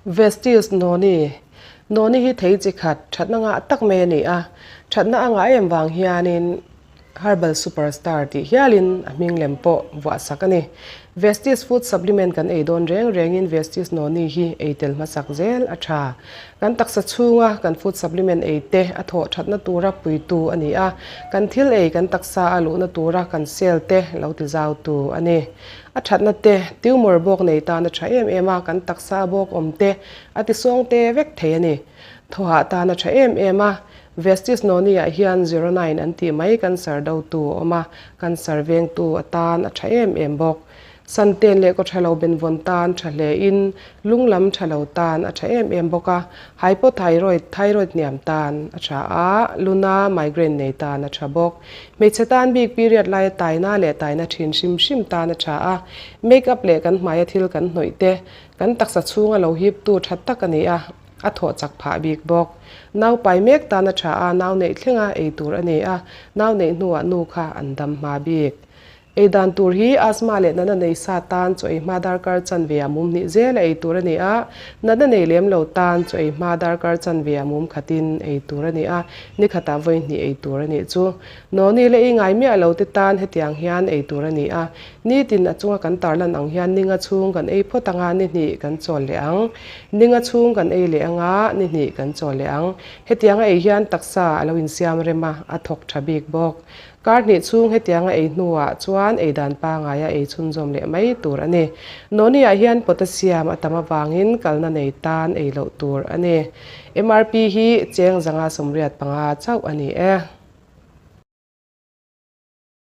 Vestige Noni Noni hi thei chi khat thatna ngah tak mai a ni a, thatna a ngah em vang hianin Herbal Superstar tih hialin a hming lem pawh vuah sak a ni. Vestige Food Supplement kan ei dawn reng rengin Vestige Noni hi ei tel hmasak zel a tha. Kan taksa chhunga kan food supplement ei te a thawh thatna tura puitu a ni a, kan thil ei kan taksa a luhna tura kan cell te lo ti zautu a ni. A thatna te, tumor bawk nei tan a tha em em a, kan taksa bawk awm te a ti sawng te vek thei a ni. Thawhah tan a tha em em a, Vestige Noni-ah hian 09 an tih mai cancer dotu a awm a, cancer vengtu atan a tha em em bawk. Santen leh kawthalo benvawn tan tha hle in, lung lam tha lo tan a tha em em bawk a, hypothyroid, thyroid hniam tan a tha a, luna, migraine nei tan a tha bawk. Hmeichhe tan bik period laia taina leh taina thin hrim hrim tan a tha a, make up leh kan hmaia thil kan hnawih te, kan taksa chhunga lo hiptu tha tak a ni a, a thawh chak phah bik bawk. Nau pai mek tan a tha a, nau neih thlenga ei tur a ni a, nau neih hnuah nu kha an dam hma bik. Ei dan tur hi asthma leh natna nei sa tan chaw ei hma darkar chanve ah mum hnih zel a ei tur a ni a, natna nei lem lo tan chaw ei hma darkar chanve ah mum khatin ei tur a ni a, ni khatah vawi hnih ei tur a nih chu. Noni leh i ngai miah lo te tan hetiang hian ei tur a ni a, nitin a chunga kan tarlan ang hian ninga chhung kan ei phawt anga ni hnih kan chawl leh ang. Ninga chhung kan ei leh anga ni hnih kan chawl leh ang. Hetiang a ei hian taksa a lo insiam rem a, a thawk tha bik bawk. Kar hnih chhung hetianga ei hnuah chuan ei dan pangaia ei chhunzawm leh mai tur a ni. Noni-ah hian potassium a tam avangin kalna nei tan ei loh tur a ni. MRP hi cheng 185 chauh a ni e.